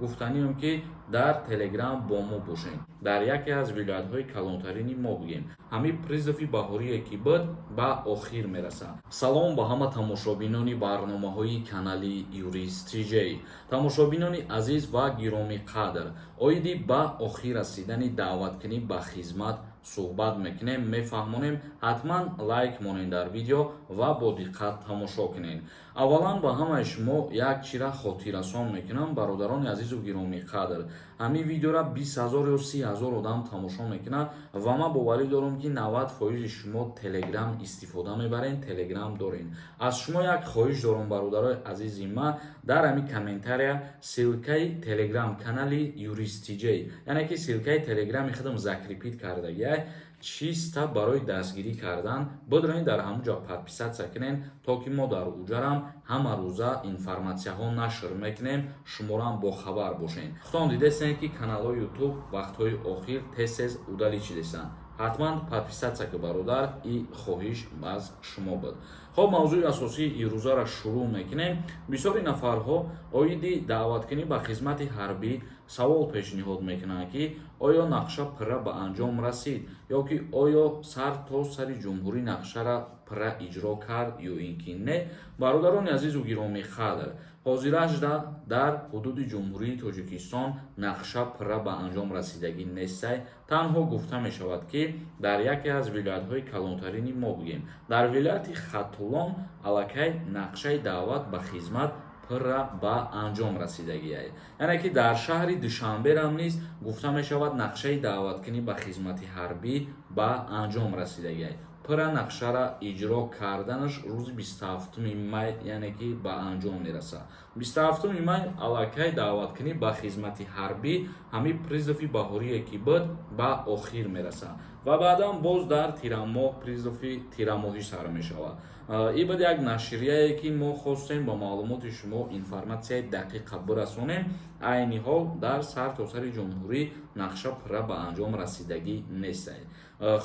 Гуфтаниам, ки дар Телеграм бо мо бошед. Дар яке аз вилоятҳои калонтарини мо бигем, ҳамин призыв и баҳорие ки буд, ба охир мерасад. Салом ба ҳама тамошобинони барномаҳои канали Юрист Тиҷей. Тамошобинони азиз ва гиромиқадр, оиди ба охир расидани даъваткунӣ ба хизмат суҳбат мекунем, мефаҳмонем. Ҳатман лайк монед дар видео ва бо диққат тамошо кунед. Аввалан, ба ҳамаи шумо як чира хотиррасон мекунам, бародарони азизу гиромиқадр. Ҳамин видеора 20 000 ё 30 000 одам тамошо мекунад ва ман боварӣ дорам, ки 90 фоизи шумо Телеграм истифода мебарен, Телеграм дорен. Аз шумо як хоҳиш дорам, бародарои азизи ман: дар ҳамин комментария ссылка и Телеграм канали Юрист Тиҷей, яъне ки ссылка и Телеграми худам закрепить кардагиай, чиста барои дастгирӣ кардан бидроен, дар ҳамун ҷо подписаться кунен, то ки мо дар уҷарам ҳама рӯза информатсияҳо нашр мекунем, шуморам бохабар бошен. Худтон дидестен, ки каналҳои Ютуб вақтҳои охир тез-тез удалить шидестанд. Ҳатман подписаться ки, бародар, и хоҳиш аз шумо буд. Хоб, мавзӯи асосии ирӯзаро шурӯъ мекунем. Бисёри нафарҳо оиди даъваткунӣ ба хизмати ҳарбӣ савол пешниҳод мекунанд, ки оё нақша пурра ба анҷом расид ё ки оё сар то сари ҷумҳурӣ нақшара пурра иҷро кард ё ин ки не. Бародарони азизу гиромиқадр, ҳозиражда дар ҳудуди Ҷумҳурии Тоҷикистон нақша пурра ба анҷом расидагӣ нестай. Танҳо гуфта мешавад, ки дар яке аз вилоятҳои калонтарини мо бигем, дар вилояти Хатлон аллакай нақшаи даъват ба хизмат пурра ба анҷом расидагиай. Яъне ки дар шаҳри Душанберам низ гуфта мешавад, нақшаи даъваткунӣ ба хизмати ҳарбӣ ба анҷом расидагиай. Пурра нақшара иҷро карданаш рӯзи 27 май, яъне ки ба анҷом мерасад. 27 май аллакай даъваткунӣ ба хизмати ҳарбӣ, ҳамин призыв и баҳорие ки буд, ба охир мерасад ва баъдан боз дар тирамоҳ призыв и тирамоҳӣ сар мешавад. И буд як нашрияе, ки мо хостем ба маълумоти шумо информатсияи дақиқа бирасонем. Айни ҳол дар сартосари ҷумҳурӣ нақша пурра ба анҷом расидагӣ нестай.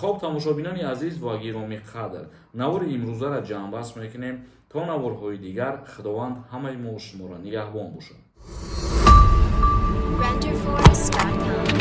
Хоб, тамошобинони азиз ва гиромиқадр, навори имрӯзаро ҷамъбаст мекунем. То наворҳои дигар Худованд ҳамаи мо шуморо нигаҳбон бошад. Renderforest.com.